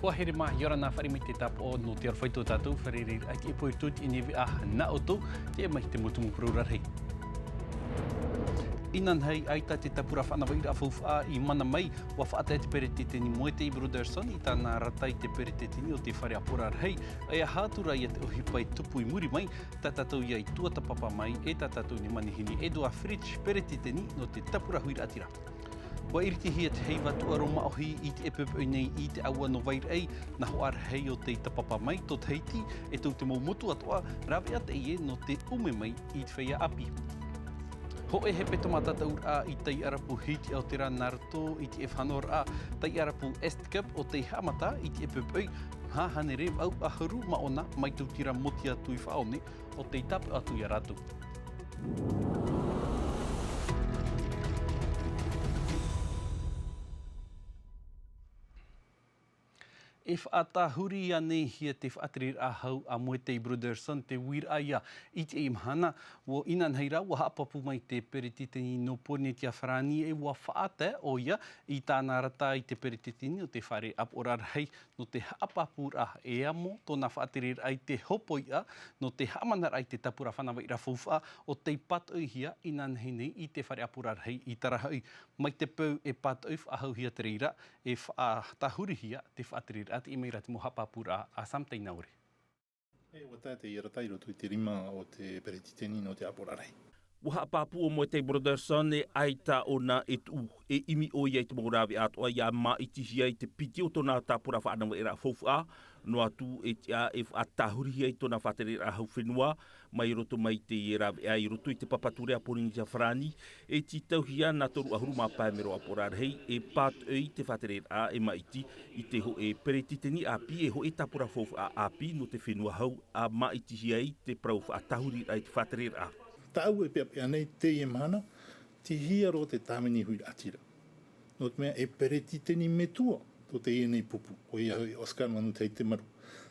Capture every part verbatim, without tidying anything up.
ʻUa here mā, ʻia ora na, fāriʻi mai te tāpaʻo nō te aroha i tō tātou fārereiraʻa i teie pō i roto i teie nei veʻa nā ʻoutou, e mai te mau tumu parau rarahi. Inanahi ʻaita te tāpura faʻanahoraʻa faufaʻa i mana mai, ʻua faʻatae te peretiteni Moetai Brotherson i tāna arataʻi i te peretiteni o te fare ʻāpoʻoraʻa rahi, e aha atu rā ia te ʻohipa e tupu i muri mai, tā tātou ia i tuatāpapa mai, e tā tātou nei manihini Edouard Fritch, peretiteni nō te tāpura huiraʻatira. ʻUa iritihia te heiva tūʻaro māʻohi i teie poʻipoʻi nei i te ʻāua nō Vairaʻi, nā hoʻi rā hei o tei tāpapa mai tō Tahiti, e tō te mau motu atoʻa, rāveʻa teie nō te ʻume mai i te feiā ʻāpī. Hōʻē hepetoma tātauraʻa i Taiʻarapu Hiti Aotearoa nā roto i te faʻanahoraʻa Taiʻarapu Est Cup ʻo tei haʻamata i teie poʻipoʻi, maha hānere vaʻu ʻahuru mā ʻona maitautira mōti atu i faʻaone ʻo tei tāpaʻo atu ia rātou. E faʻatāhuri ānei hia te faʻatereraʻa hau a Moetai Brotherson, te uiraʻa ia i teie mahana, ʻua inanahi rā, ʻua haʻapāpū mai te peretiteni nō Pōrīnetia Farāni, e ʻua faʻatae ʻoia i tāna arataʻi i te peretiteni o te fare ʻāpoʻoraʻa rahi, nō te haʻapāpūraʻa e amo tōna faʻatereraʻa i te hopoiʻa, nō te haʻamanaraʻa i te tāpura faʻanahoraʻa faufaʻa ʻo tei pātoʻihia inanahi nei i te fare ʻāpoʻoraʻa rahi i Tarahaʻi. Mai te peu e pātoʻi faʻahouhia te reira, e faʻatāhurihia te faʻatereraʻa. Teie mai rā te mau haʻapāpūraʻa a Sam Tainaore. E ʻua tae teie arataʻi i roto i te rima o te peretiteni nō te ʻāpoʻoraʻa rahi. ʻUa haʻapāpū ʻo Moetai Brotherson e ʻaita ʻōna e tuʻu, e ʻimi ʻoia i te mau rāveʻa atoʻa ʻia māʻitihia i te piti o tōna tāpura faʻanahoraʻa faufaʻa, noa atu e tiʻa e faʻatāhurihia i tōna faʻatereraʻa hau fenua, mai roto mai teie rāveʻa i roto i te papa ture a Pōrīnetia Farāni, e tītauhia nā toru ʻahuru mā pae mero ʻāpoʻoraʻa rahi, e pātoʻi te faʻatereraʻa e māʻiti i te hōʻē peretiteni ʻāpī, e hōʻē tāpura faufaʻa ʻāpī nō te fenua hau, ʻa māʻitihia ai te parau faʻatāhuriraʻa i te faʻatereraʻa. Tāʻu e peʻapeʻa nei teie mahana, tei hea roa te tāvini huiraʻatira. Nō te mea e peretiteni metua tō teie nei pupu, ʻoia hoʻi Oscar Manu Taitemaru.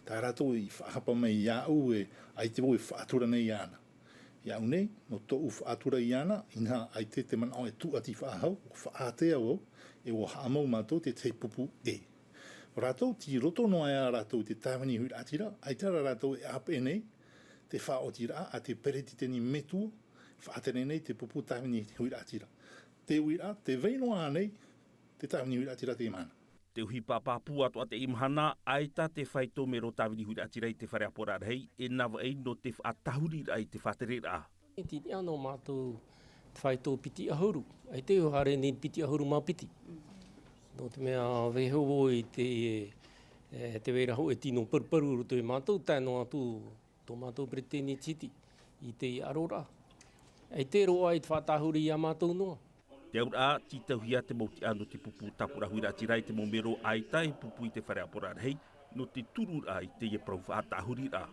Tā rātou i faʻahapa mai iāʻu e, ʻaita vau e faʻatura nei iāna. Iāʻu nei, nō tōʻu faʻatura iāna, inaha ʻaita te manaʻo e tūʻati faʻahou, ʻua faʻaātea vau, e ʻua haʻamau mātou te tahi pupu E. Rātou, tei roto noa ia rātou i te tāvini huiraʻatira, ʻaita rā rātou e ʻāpeʻe nei te faʻaotiraʻa a te peretiteni metua, faʻatere nei te pupu tāvini huiraʻatira. Te uiraʻa, tē vai noa nei te tāvini huiraʻatira teie mahana. Te ʻohipa pāpū atoʻa teie mahana, ʻaita te faito mero tāvini huiraʻatira i te fare ʻāpoʻoraʻa rahi, e navaʻi nō te faʻatāhuriraʻa i te faʻatereraʻa. Tei niʻa noa mātou te faito piti ʻahuru, ʻaita e haere nei piti ʻahuru mā piti. Nō te mea, vaiiho vau i te, e, tē vai ra hōʻē tino paruparu i roto ia mātou, tae noa atu tō mātou peretiteni Titi i te aroraʻa. ʻAita e roaʻa i te faʻatāhuri ia mātou noa. Te auraʻa, tītauhia te mau tiʻa nō te pupu tāpura huiraʻatira i te mau mero ʻaita e pupu i te fare ʻāpoʻoraʻa rahi, nō te tururaʻa i teie parau faʻatāhuriraʻa.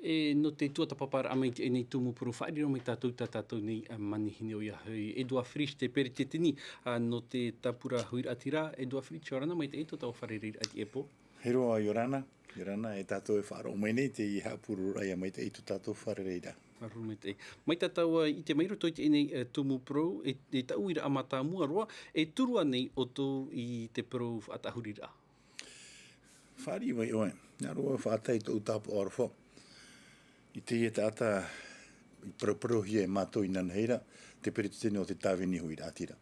E, nō te tuatāpaparaʻa mai i teie nei tumu parau, faʻariro mai tātou i tā tātou nei, ā, manihini, ʻoia hoʻi Edouard Fritch, te peretiteni, ā, nō te tāpura huiraʻatira. Edouard Fritch, ʻia ora na, maitaʻi tō tāua fārereiraʻa i teie pō. Haere ā, ʻia ora na, ʻia ora na, e tātou e faʻaroʻo mai nei teie haʻapurororaʻa, ʻia maitaʻi tō tātou fārereiraʻa. Faʻaroʻo maitaʻi. Mai tā tāua i ʻite mai i roto i teie nei, ā, tumu parau, e, e te uiraʻa mātāmua roa, e turu ānei ʻoutou i te parau faʻatāhuriraʻa? Fāriʻi mai ʻoe, nā roa faʻatae i tōʻu tāpaʻo aroha. I teie taʻata i paraparauhia e mātou inanahi ra, te peretiteni o te tāvini huiraʻatira.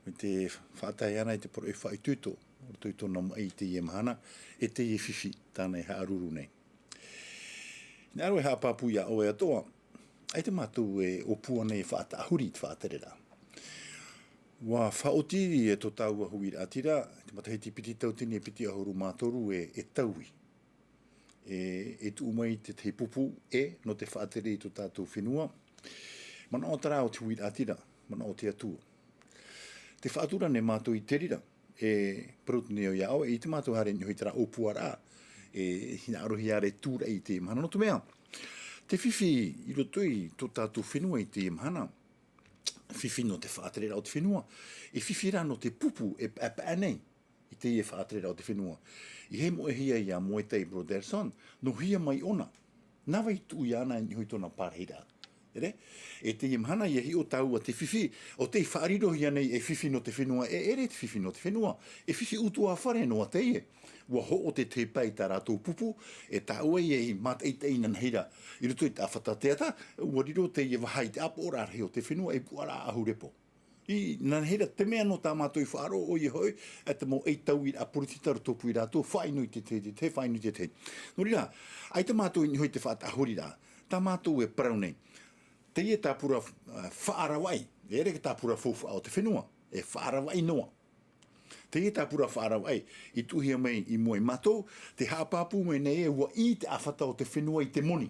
Mai te faʻatae āna i te parau faʻaitoito, i roto i tōna maʻi i teie mahana, e teie fifi tāna e haʻaruru nei. Nā roa e haʻapāpū ia ʻoe atoʻa, ʻaita mātou e ʻōpua nei e faʻatāhuri i te faʻatereraʻa. ʻUa faʻaoti e tō tāua huiraʻatira, te matahiti piti tauatini e piti ʻahuru mā toru e, e taui. E, e tuʻu mai te tahi pupu E nō te faʻatere i tō tātou fenua. Manaʻo terā o te huiraʻatira, manaʻo o te Atua. Te faʻatura nei mātou i te reira, e parau atu nei au ia ʻoe, ʻeita mātou haere i niʻa i terā ʻōpuaraʻa, e hinaʻarohia ra e tūraʻi i teie mahana. Nō te mea, te fifi i roto i tō tātou fenua i teie mahana, fifi nō te faʻatereraʻa o te fenua, e fifi rā nō te pupu e paʻepaʻe nei i teie faʻatereraʻa o te fenua. I haʻamoʻehia ia Moetai Brotherson, nō hea mai ʻōna, nā vai tuʻu iāna i niʻa i tōna pārahiraʻa. Ere? E teie mahana ia hiʻo tāua te fifi, ʻo tei faʻarirohia nei e fifi nō te fenua, e ʻere te fifi nō te fenua, e fifi ʻutuāfare noa teie. Ua hoʻo te tepa i tā rātou pupu, e tāua ia i mātaʻitaʻi inanahi ra i roto i te ʻāfata teata, ua riro teie vaha i te ʻāpoʻoraʻa rahi o te fenua e puʻaraʻa ʻahu repo. Inanahi ra te mea nō tā mātou i faʻaroʻo, ʻoia hoʻi, e te mau ʻaitauiraʻa poritita rotopū i rātou, faʻainu i te tahi, te tahi, faʻainu i te tahi. Nō reira, ʻaita mātou i niʻa i te faʻataʻahuriraʻa, tā mātou e parau nei. Teie tāpura, ā, faʻaravaʻi, e ʻere te tāpura faufaʻa o te fenua, e faʻaravaʻi noa. Teie tāpura faʻaravaʻi i tuʻuhia mai i mua ia mātou, tē haʻapāpū mai nei ē, ua ʻī te ʻāfata o te fenua i te moni.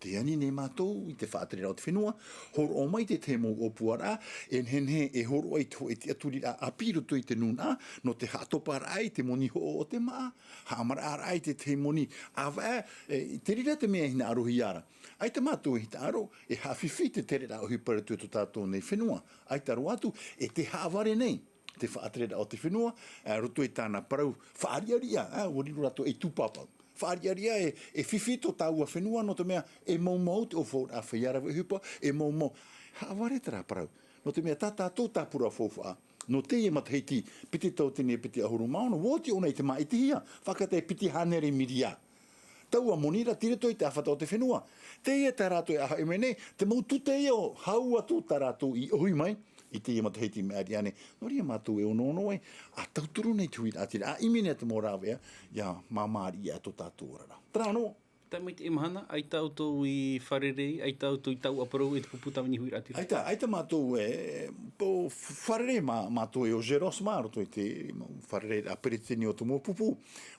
Tē ani nei mātou i te faʻatereraʻa o te fenua, hōroʻa mai te tahi mau ʻōpuaraʻa, e nehenehe e hōroʻa i te hōʻē tiʻaturiraʻa ʻāpī i roto i te nūnaʻa, nō te haʻatoparaʻa i te moni hoʻo o te māʻa, haʻamaraʻaraʻa i te tahi moni ʻāvaʻe, e, te reira te mea e hinaʻarohia ra. ʻAita mātou e hinaʻaro, e haʻafifi te tereraʻa ʻohipa i roto i tō tātou nei fenua. ʻAita roa atu, e tē haʻavare nei te faʻatereraʻa o te fenua, ā, roto i tāna parau faʻariʻariʻa, ā, ua riro rātou ei tūpāpaʻu. Faʻariʻariʻa e, e fifi tō tāua fenua, nō te mea e maumau te ʻōfauraʻa feiā rave ʻohipa, e maumau. Haʻavare terā parau. Nō te mea tā tātou tāpura faufaʻa, nō teie matahiti, piti tauatini e piti ʻahuru mā ono, ua oti ʻōna i te māʻitihia, faʻakata e piti hānere miria. Taua moni ra tei roto i te ʻāfata o te fenua. Teie tā rātou e ʻāfaʻi mai nei, te mau tūtaiao, hau atu tā rātou i ʻohi mai i teie matahiti mea ariʻi nei. Nō reira mātou e onoono ai, ʻa tauturu nei te huiraʻatira, ʻa ʻimi nei te mau rāveʻa, ʻia māmāriʻi atu tō tātou oraraʻa. Terā noa. Tae mai teie mahana, ʻaita ʻoutou i fārerei, ʻaita ʻoutou i tauʻaparau e te pupu tāvini huiraʻatira? ʻAita, ʻaita mātou e, pō, fārerei mā, mātou e ʻo Geros mā, roto i te, mau fārereiraʻa peretiteni o te mau pupu.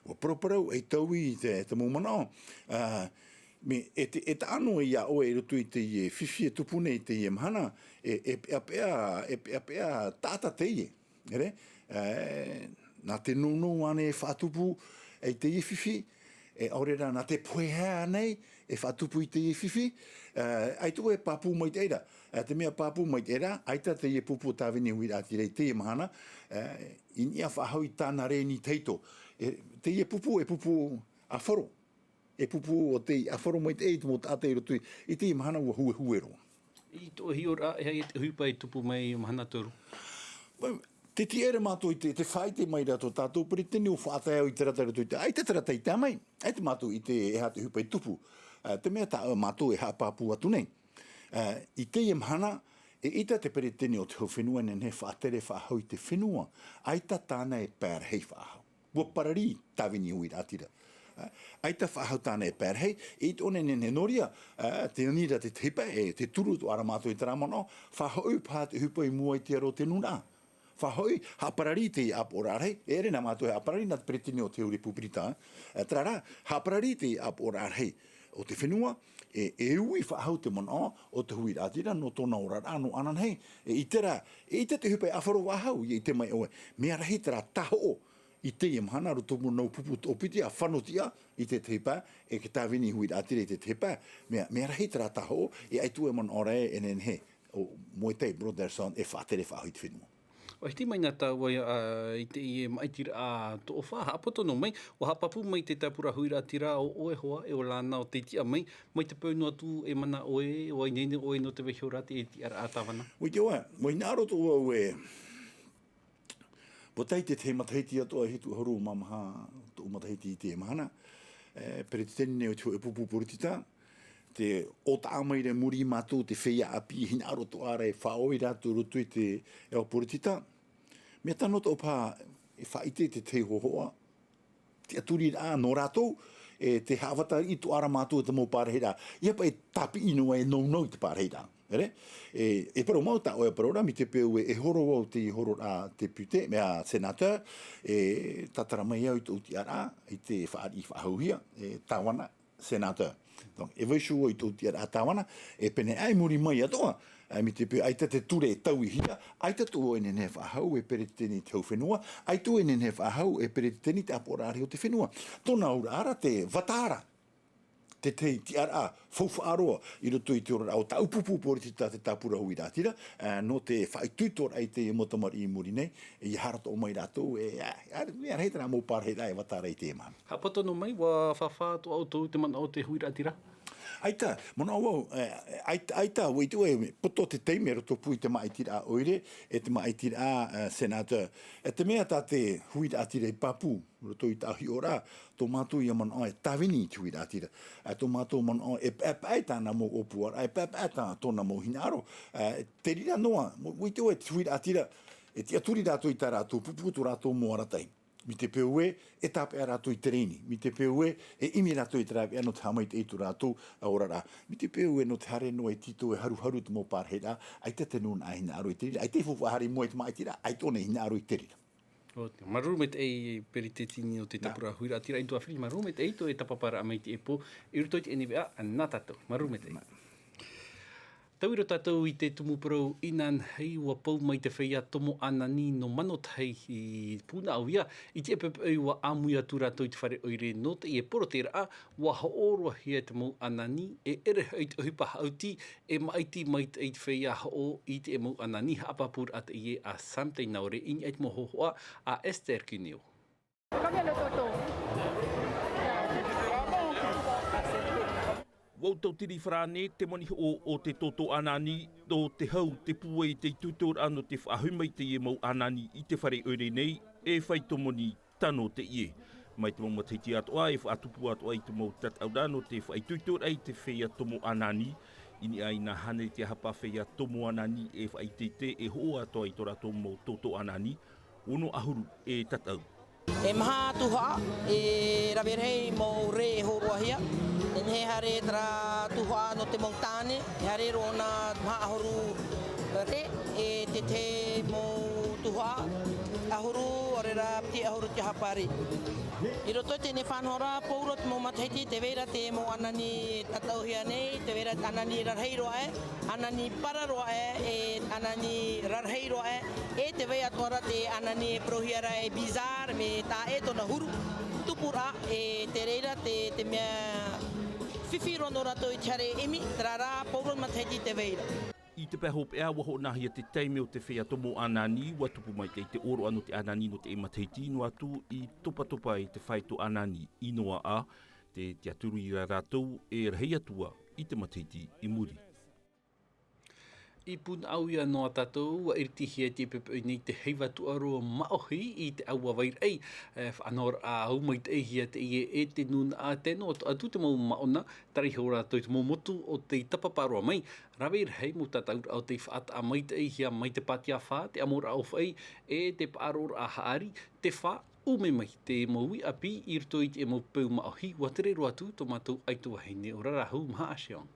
Ua paraparau, e taui i te, te mau manaʻo. Ā, mea, e te, e taʻa noa iā ʻoe i roto i teie fifi e tupu nei i teie mahana, e, e peʻapeʻa, e peʻapeʻa taʻata teie. Ere? E, nā te nounou ānei e faʻatupu i teie fifi, e ʻaore rā nā te pohe ānei e faʻatupu i teie fifi, e, ʻaita e pāpū maitaʻi ra. E, te mea pāpū maitaʻi ra, ʻaita teie pupu tāvini huiraʻatira i teie mahana, e, i niʻa faʻahou i tāna reni tahito. E, teie pupu, e pupu ʻāfaro. E pupu ʻo tei ʻāfaro maitaʻi i te mau taʻata i roto i, i teie mahana ua huehue roa. I tō hiʻoraʻa, e aha ia te ʻohipa i tupu mai mahana toru? Bem, te tiʻa ra mātou i te, te faʻaʻite mai ra tō tātou peretiteni ʻo Faʻataeao i te rata i roto i te, ʻaita terā taiʻa mai, ʻaita mātou i ʻite e aha te ʻohipa i tupu. Ā, te mea tā mātou e haʻapāpū atu nei. Ā, i teie mahana, eʻita te peretiteni o te hau fenua e nehenehe e faʻatere faʻahou i te fenua, ʻaita tāna e parahi faʻahou. Ua pararī tāvini huiraʻatira. Ā, ʻaita faʻahou tāna e parahi, e ʻite ʻōna e nehenehe nō reira, ā, tē ani ra te tahi pae, e tē turu atoʻa ra mātou i terā manaʻo, faʻahoʻi paha te ʻohipa i mua i te aro o te nūnaʻa. Faʻahoʻi, haʻapararī te ʻāpoʻoraʻa rahi, e ʻere nā mātou e haʻapararī nā te peretiteni o te hau repupirita, ā, terā rā, haʻapararī te ʻāpoʻoraʻa rahi o te fenua, e, e ui faʻahou te manaʻo o te huiraʻatira nō tōna oraraʻa nō ananahi, e ʻite ra, eʻita te ʻohipa e ʻāfaro faʻahou, ʻia ʻite mai ʻoe, mea rahi terā tāhoʻo, i teie mahana, rotopū nau pupu toʻopiti, ʻa fano tiʻa i te tahi pae, e te tāvini huiraʻatira i te tahi pae, mea, mea rahi terā tāhoʻo, e ʻaita e manaʻo ra ē, e nehenehe, ʻo Moetai Brotherson e faʻatere faʻahou i te fenua. ʻUa hiti mai na tāua, ā, i teie māʻitiraʻa toʻofa, haʻapoto noa mai, ʻua haʻapāpū mai te tāpura huiraʻatira ʻo ʻoe hoʻi, e ʻo Lana ʻo tei tiʻa mai, mai te peu noa atu e mana ʻoe, ʻua ineine ʻoe nō te vaiiho ra te tiʻaraʻa tāvana. ʻUa ʻite ʻoe, ʻua hinaʻaro atoʻa vau e, ʻua tae i te tahi matahiti atoʻa, e hitu ʻahuru mā maha tōʻu matahiti i teie mahana, e, peretiteni nei o te hōʻē pupu poritita, te ʻōtaʻa mai ra i muri iā mātou te feiā ʻāpī, hinaʻaro atoʻa ra e faʻaʻoi rātou i roto i te ao poritita. Mea tano atoʻa paha e faʻaʻite i te tahi hōhoʻa, tiʻaturiraʻa nō rātou, e te haʻavataraʻa atoʻa ra mātou i te mau parahiraʻa. ʻIa paʻi tāpiʻi noa e nounou i te parahiraʻa. Ere? E, e parau mau tā ʻoe e parau ra, mai te peu e, e horo au te hororaʻa te pute, mea senator, e tātara mai au i tōʻu tiʻaraʻa, i te fāriʻi faʻahouhia, e tāvana, senator. Donc, e vaiiho au i tōʻu tiʻaraʻa tāvana, e pēneiaʻe i muri mai atoʻa, ā, mai te peu ʻaita te ture e tauihia, ʻaita atoʻa e nehenehe e faʻahou e peretiteni i te hau fenua, ʻaita e nehenehe e faʻahou e peretiteni i te ʻāpoʻoraʻa rahi o te fenua. Tōna auraʻa ra te vatara, te tahi tiʻaraʻa faufaʻa roa i roto i te oraraʻa o tāʻu pupu poritita te tāpura huiraʻatira, ā, nō te faʻaitoitoraʻa i te mau tamariʻi i muri nei, ʻia haere atoʻa mai rātou, e, ā, ā, mea rahi terā mau parahiraʻa e vatara i teie mahana. Haʻapoto noa mai, ʻua fāfā atoʻa ʻoutou i te manaʻo o te huiraʻatira? ʻAita, manaʻo vau, e, ʻaita, ʻaita, ʻua ʻite ʻoe, poto te taime i roto pū i te māʻitiraʻa ʻoire, e te māʻitiraʻa, e, senator. E te mea tā te huiraʻatira i pāpū, i roto i tā hiʻoraʻa, tō mātou ia manaʻo e tāvini i te huiraʻatira. E tō mātou manaʻo e paʻepaʻe tāna mau ʻōpuaraʻa, e paʻepaʻe tā tōna mau hinaʻaro. E, te reira noa, ʻua ʻite ʻoe te huiraʻatira, e tiʻaturi rātou i tā rātou pupu, tō rātou mau arataʻi. Mai te peu ē, e tāpeʻa rātou i te rēni. Mai te peu ē, e ʻimi rātou i te rāveʻa nō te haʻamaitaʻi i tō rātou oraraʻa. Mai te peu ē, nō te haere noa e tītau e haruharu te mau pārahiraʻa, ʻaita te nūnaʻa hinaʻaro i te reira, ʻaita e faufaʻa haere i mua i te māʻitiraʻa, ʻaita ʻōna hinaʻaro i te reira. ʻO te, māuruuru maitaʻi peretiteni o te tāpura huiraʻatira i Tuafiri, māuruuru maitaʻi tō ʻoe tapaparaʻa mai i teie pō, i roto i teie veʻa nā tātou. Māuruuru maitaʻi. Tau ira tātou i te tumu parau inanahi, ʻua pau mai te feiā Tomo ʻAnani nō Manotahi i Punaʻauia, i te pepeʻoi ʻua ʻāmui atu rātou i te fare ʻoire nō teie porotēraʻa, ʻua hoʻoroahia te mau ʻanani, e ʻere hoʻi te ʻohipa haʻuti, e māʻiti maitaʻi te feiā hoʻo i te mau ʻanani, haʻapāpūraʻa teie a Sam Teinaore, i niʻa i te mau hōhoʻa a Esther Cuneo. Combien le toto? Vau tautiri farāne te moni hoʻo o te toto ʻanani, tō te hau te pūai i te itoitoraʻa nō te faʻahoʻi mai teie mau ʻanani i te fare ʻoire nei, e fai tō moni tano teie. Mai te mau matahiti atoʻa, e faʻatupu atoʻa i te mau tataʻuraʻa nō te faʻaitoitoraʻa i te feiā Tomo ʻAnani, i niʻa i nā hānere e te hapa feiā Tomo ʻAnani e faʻaiteite e hoʻo atoʻa i tō rātou mau toto ʻanani, ono ʻahuru e tataʻu. E maha tuhaʻa, e rave rahi mau rē e hōroʻahia. E nehenehe e haere terā tuhaʻa nō te mau tāne, e haere roa nā maha ʻahuru rē, e te tahi mau tuhaʻa, ʻahuru, ʻaore rā, piti ʻahuru te hapa rē. I roto i teie faʻanahoraʻa, pauroa te mau matahiti, tē vai ra te mau ʻanani e tataʻuhia nei, tē vai ra te ʻanani rarahi roa aʻe, ʻanani para roa aʻe, e ʻanani rarahi roa aʻe, e tē vai atoʻa ra te ʻanani e parauhia ra e bizarre, mea taʻa ʻē tōna huru, tupu ra, e te reira te, te mea fifi roa nō rātou i te haere ʻimi, terā rā, pauroa matahiti tē vai ra. I te pae hopeʻa, ʻua hoʻonahia te taime o te feiā Tomo ʻAnani, ʻua tupu maitaʻi te ʻōroʻa nō te ʻanani nō te matahiti, noa atu i topatopa i te fāito ʻanani i noaʻa, te tiʻaturi ia rātou e rahi atu ā i te matahiti i muri. I Punaʻauia noa tātou, ʻua iritihia i te pepeʻoi nei te heiva tūʻaro māʻohi i te ʻāua vairaʻi, e, faʻanahoraʻa au maitaʻihia teie e te nūnaʻa, tē noa atu te mau māʻona, tara iho rātou i te mau motu o tei tapaparaʻa mai, rave rahi mau tataʻuraʻa o tei faʻataʻa maitaʻihia mai te pātiafa, te ʻamoraʻa ʻōfaʻi, e te paʻaroraʻa haʻari, te fā, ʻume mai te mau uʻi ʻāpī i roto i te mau peu māʻohi, ʻua tere roa atu tō mātou ʻaito vahine o Rarahu, Maha Ashiong.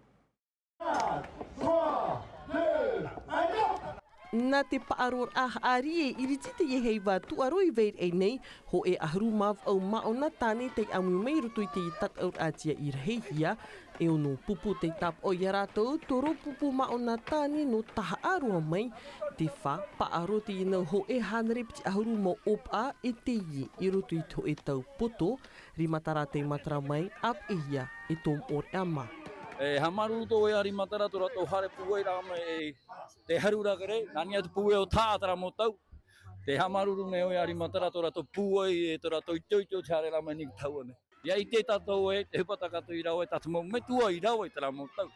Nā te paʻaroraʻa haʻari e iriti teie heiva tūʻaro i vairaʻi nei, hōʻē ʻahuru mā vaʻu māʻona tāne tei ʻāmui mai i roto i te tataʻuraʻa tiaʻi rahihia, e ono pupu tei tāpaʻo ia rātou, toru pupu māʻona tāne nō tahaʻa roa mai, te fā, paʻaro teie nau hōʻē hānere piti ʻahuru mau ʻōpaʻa e teie i roto i te hōʻē tau poto, Rima Tara tei matara mai, ʻāpeʻehia e Tom Oreʻa mā. E haʻamāuruuru ʻoe ia Rima Tara tō rātou haere pūai rā mai e te haru rā kere, nā niʻa te pūai o tahaʻa terā mau tau. Te haʻamāuruuru nei ʻoe ia Rima Tara tō rātou pūai e tō rātou itoito te haere rā mai nei i te tau nei. ʻIa ʻite tātou ē, te hepetoma tātou i rave, tā te mau metua i rave i terā mau tau.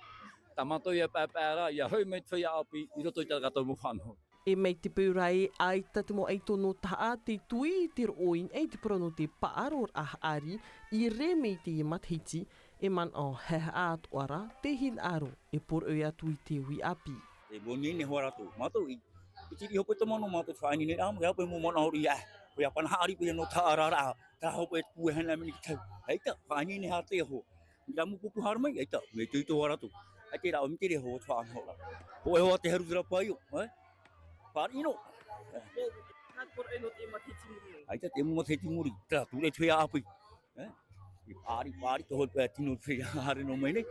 Tā mātou ia paepae ra, ʻia hoʻi mai te feiā ʻāpī i roto i tā tātou mau faʻanaho. E mai te peu ra ē, ʻaita te mau ʻaito nō tahaʻa tei tuʻi i te roʻo i niʻa i te parau nō te paʻaroraʻa haʻari i rē mai i teie matahiti, e manaʻo haʻahaʻa atoʻa ra te hinaʻaro e poroʻi atu i te uʻi ʻāpī. E moni nei hoʻi rātou, mātou i, i te reira hope tō mātou, mātou faʻaʻite nei rā, e hope mau manaʻo ia, ʻoia pana haʻari pea nō tahaʻa rā, rā, tā hope e pūai hana mini ki tau. ʻAita, faʻaʻite nei hā te aho. Rā mau pupu haere mai, ʻaita, mea itoito hoʻi rātou. ʻAita rā, ʻo mea tere hoʻi te faʻanahoraʻa. Hōʻē hoʻi te haru terā paio, ē? Pāri ʻino. Nā te poroʻi nō te matahiti muri. ʻAita te matahiti muri, terā, tū rē te feiā ʻāpī. Ē? I pāri, pāri, tō hoʻi pae tino te feiā haere noa mai nei.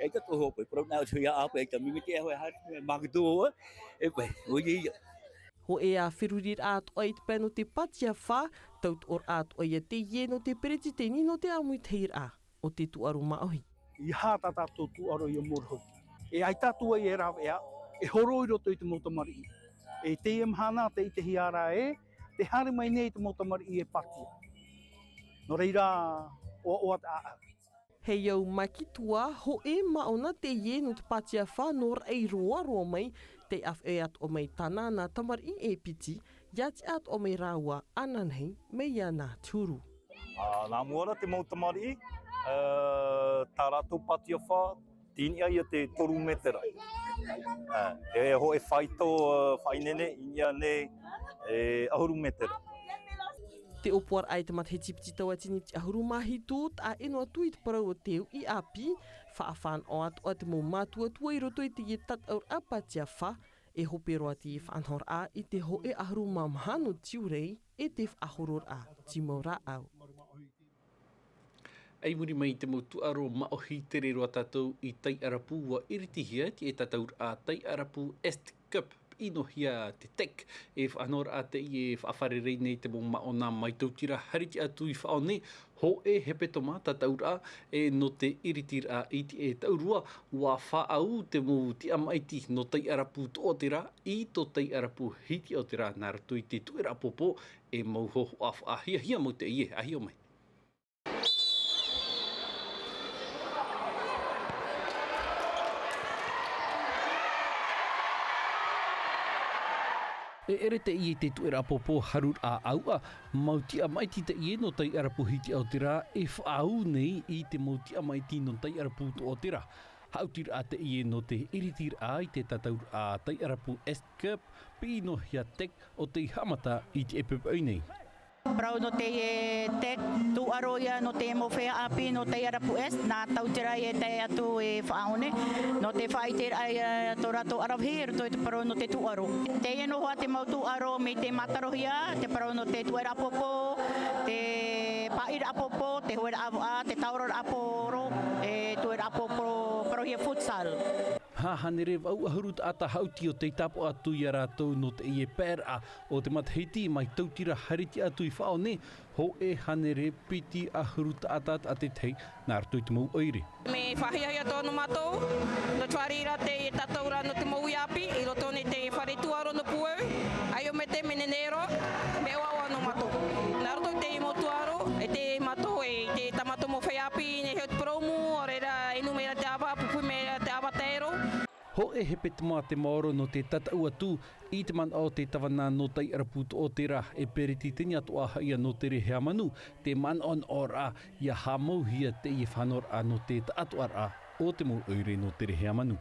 ʻAita tō hoʻi pae, parau nā te feiā ʻāpī, ʻaita mea mea te aho e haere, mea māketō, ē? E pae, ʻoia ia. Hōʻē ā feruriraʻa atoʻa i te pae nō te pātiafa, tautoʻoraʻa atoʻa ia teie nō te peretiteni nō te ʻāmuitahiraʻa o te tūʻaro māʻohi. E aha tā tātou tūʻaro ia mōrohu? E ʻaita atu ai e rāveʻa, e horo i roto i te mau tamariʻi. E teie mahana tē ʻitehia ra ē, tē haere mai nei te mau tamariʻi e pātia. Nō reira, ʻoaʻoa te ʻāʻau. Hei au makitua, hōʻē māʻona teie nō te pātiafa nō Raʻiroa roa mai, tei ʻāfaʻi atoʻa mai tāna nā tamariʻi e piti, ʻia tiʻa atoʻa mai rāua ananahi mai iāna te huru. Ā, nā mua ra te mau tamariʻi, ā, tā rātou pātiafa, tiniʻa ia te toru mētera. Ā, e hōʻē faito, ā, faʻaineine, i niʻa nei, e ʻahuru mētera. Te ʻōpuaraʻa i te matahiti piti tauatini piti ʻahuru mā hitu, taʻa ʻē noa atu i te parau o te uʻi ʻāpī, faʻafānaʻo atoʻa te mau mātuatua i roto i teie tataʻuraʻa pātiafa, e hope roa teie faʻanahoraʻa i te hōʻē ʻahuru mā maha nō tiurai, e te faʻahororaʻa tīmau rāʻau. I muri mai i te mau tūʻaro māʻohi tere roa tātou i Taiʻarapu, ua iritihia te tataʻuraʻa Taiʻarapu Est Cup, piʻinohia te TEC, e faʻanahoraʻa teie e faʻafārerei nei te mau māʻona mai Tautira haere atu i Faʻaone, hōʻē hepetoma tataʻuraʻa, e nō te iritiraʻa i te e taurua, ua faʻaau te mau tiʻa maʻiti nō Taiʻarapu Toʻotira, i tō Taiʻarapu Hitiaotira, nā roto i te tuʻeraʻa pōpō, e mau hōhoʻa faʻahiahia mau teie, ʻāhio mai. E ʻere teie i te tuʻeraʻa pōpō haruraʻa ʻauʻa, mau tiʻa maʻiti teie nō Taiʻarapu Hitiaotira e faʻaau nei i te mau tiʻa maʻiti nō Taiʻarapu Toʻotira. Haʻutiraʻa teie nō te iritiraʻa i te tataʻuraʻa Taiʻarapu Est Cup, piʻinohia TEC, ʻo tei haʻamata i te poʻipoʻi nei. Parau nō te TEC, tūʻaro ia nō te mau feiā ʻāpī nō Taiʻarapu Est, nā Tautira e tae atu i Faʻaone, nō te faʻaʻiteraʻa ia tō rātou ʻaravihi i roto i te parau nō te tūʻaro. Teie noa hoʻi te mau tūʻaro mai te mātarohia, te parau nō te tuʻeraʻa pōpō, te paʻiraʻa pōpō, te hueraʻa vaʻa, te taororaʻa pōro, e tuʻeraʻa pōpō, parauhia futsal. Hānere vaʻu ʻahuru taʻata haʻuti ʻo tei tāpaʻo atu ia rātou nō teie paeraʻa o te matahiti mai Tautira haere atu i Faʻaone, hōʻē hānere piti ʻahuru taʻata taʻa te tahi nā roto i te mau ʻoire. Mea faʻahiahia atoʻa nō mātou, nō te fāriʻiraʻa i te tataʻuraʻa nō te mau uʻi ʻāpī, i roto nei te fare tūʻaro nō Pueu, ʻāiʻo mai te mea nenei roa, mea ʻoaʻoa nō mātou. Nā roto i te mau tūʻaro, e te mātou, e te tā mātou mau feiā ʻāpī, nei heo te purōmu, ʻo reira, e nū mai ra te ʻava, pupui mai ra te ʻava taero. Hōʻē hepetoma te maoro nō te tataʻu atu, i te manaʻo o te tāvana nō Taiʻarapu Toʻotira, e peretiteni atoʻa ia nō Tereheamanu, te manaʻonaʻoraʻa, ʻia haʻamauhia teie faʻanahoraʻa nō te taʻatoʻaraʻa o te mau ʻoire nō Tereheamanu.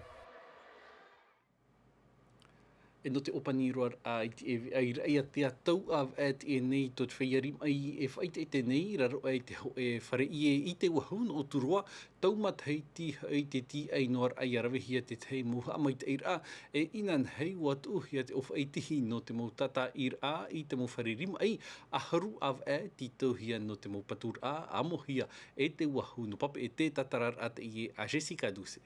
E nō te ʻōpani roa raʻa i te ʻēveʻa i Raʻiātea, tau ʻāvaʻe teie nei tō te feiā rimaʻī e faʻaʻiteʻite nei, raro aʻe i te hōʻē fare ʻie i te Wahū nō ʻUturoa, tau matahiti hoʻi te tīaʻi noa raʻa ʻia ravehia te tahi mau haʻamaitaʻiraʻa, e inanahi ua tuʻuhia te ʻōfaʻi tihi nō te mau tātaʻiraʻa i te mau fare rimaʻī, ʻahuru ʻāvaʻe tītauhia nō te mau paturaʻa, ʻāmohia e te Wahū nō Papeʻete. Tātararaʻa teie a Jessica Doucet.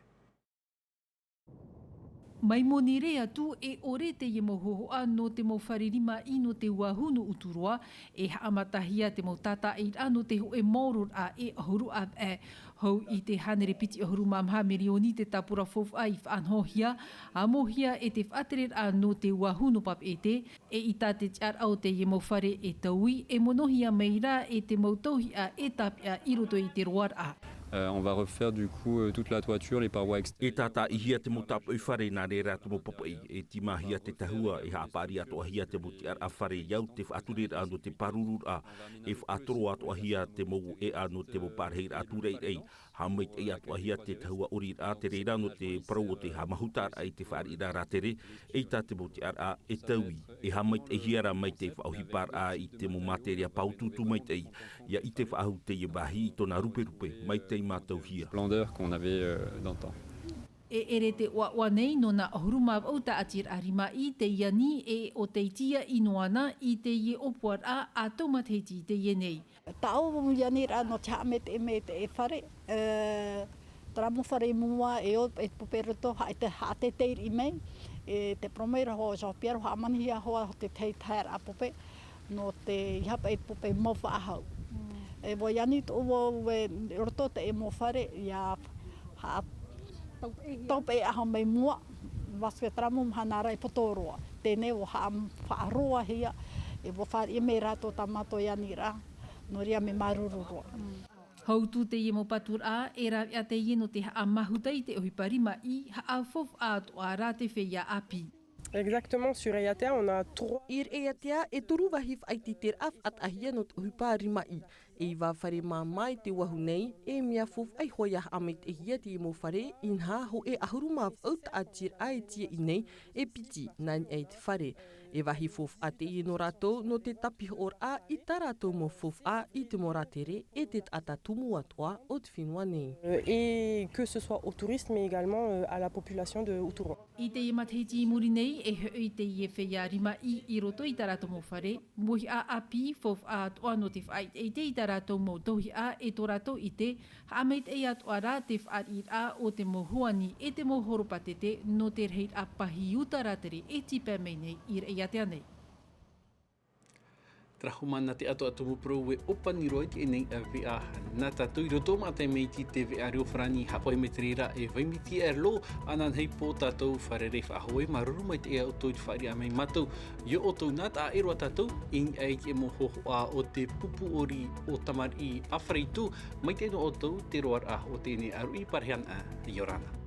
Mai Monirē atu, e ʻore teie mau hōhoʻa nō te mau fare rimaʻī nō te Wahū nō ʻUturoa, e haʻamatahia te mau tātaʻiraʻa nō te hōʻē maororaʻa e ʻahuru ʻāvaʻe. Hou i te hānere piti ʻahuru mā maha mirioni te tāpura faufaʻa i faʻanahohia, ʻāmohia e te faʻatereraʻa nō te Wahū nō Papeʻete, e i tā te tiʻaraʻa o teie mau fare e taui, e monohia mai rā e te mau tauihaʻa e tāpeʻa i roto i te roaraʻa. Euh, on va refaire du coup, euh, toute la toiture, les parois extérieures. E tātaʻihia te mau tāpoʻi fare, nā reira te mau papaʻi, e tīmāhia te tahua, e haʻapaʻari atoʻahia te mau tiʻaraʻa fare, ʻia au te faʻatureraʻa nō te pārururaʻa, e faʻatoro atoʻahia te mau ʻēʻa nō te mau pārahiraʻa tūraʻiraʻa, haʻamaitaʻi atoʻahia te tahua ʻoriraʻa, te reira nō te parau o te haʻamahutaraʻa i te fāriʻiraʻa rātere, e i tā te mau tiʻaraʻa e taui, e haʻamaitaʻihia rā mai te faʻaʻohiparaʻa i te mau materia pāutuutu maitaʻi, ʻia ʻite faʻahou teie vāhi i tōna ruperupe, maitaʻi mātauhia. Splendeur qu'on avait, euh, d'antan. E ʻere te ʻoaʻoa nei nō nā ʻahuru mā vaʻu tāʻatiraʻa rimaʻī, teie nei e ʻo tei tīaʻi noa na i teie ʻōpuaraʻa a tau matahiti teie nei. Tāʻu i aniraʻa nō te haʻamaitaʻi mai i te fare, e, terā mau fare i mua, e ʻo, e pupe roto, haʻa-, e te, haʻateitei riʻi mai, e te parau mai ra hoʻi Jean-Pierre, haʻamanihia hoʻi te tahi taheraʻa pupe, nō te ʻeiaha paʻi pupe mau faʻahou. Mm. E ʻua ani atoʻa vau i roto teie mau fare, ʻia haʻa-, taupeʻe ʻaho mai mua, parce que terā mau mahana ra e poto roa. Teie nei ʻua haʻa-, faʻaroahia, e ʻua fāriʻi mai rātou tā mātou i aniraʻa, nō reira mea māuruuru roa. Mm. Hou atu teie mau paturaʻa, e rāveʻa teie nō te haʻamāhuta i te ʻohipa rimaʻī, haʻafaufaʻa atoʻa rā te feiā ʻāpī. Exactement, sur Eiatea, on a trois. I Eiatea, e toru vāhi faʻaʻiteraʻa faʻataʻahia nō te ʻohipa rimaʻī. E iva fare māmā i te vāhi nei, e mea faufaʻa iho ā ia haʻamaitaʻihia teie mau fare, inaha, hōʻē ʻahuru mā vaʻu taʻatiraʻa e tīaʻi nei, e piti, nā niʻa i te fare. E vāhi faufaʻa teie nō rātou, nō te tāpihoʻoraʻa i tā rātou mau faufaʻa i te mau rātere, e te taʻata tumu atoʻa o te fenua nei. Euh, et que ce soit aux touristes, mais également, euh, à la population de Uturoa. I teie matahiti i muri nei, e hoʻi teie feiā rimaʻī i roto i tā rātou mau fare, mōhiʻa ʻāpī, faufaʻa atoʻa nō te faʻaʻiteʻite i tā rātou mau tauihaʻa e tō rātou ʻite, haʻamaitaʻi atoʻa rā te fāriʻiraʻa o te mau huani e te mau horopātete nō te rahiraʻa pahī uta rātere e tīpae mai nei i Eiatea nei. Terā hoʻi nā te ʻatoʻa tumu parau e ʻōpani roa i teie nei ʻāvaʻe nā tātou i roto mātou mai i te veʻa reo farāni haʻapaʻo mai te reira e Vaimiti Erlo, ananahi pō tātou fārerei faʻahou e māuruuru maitaʻi ā ʻoutou i te fāriʻi mai mātou, i ō ʻoutou nā taʻa e roa tātou, i niʻa i te mau hōhoʻa o te pupu ʻori o tamariʻi ʻāfare atu, maitaʻi nō ʻoutou te roaraʻa o teie nei ʻāruʻi parahiraʻa, ʻia ora na.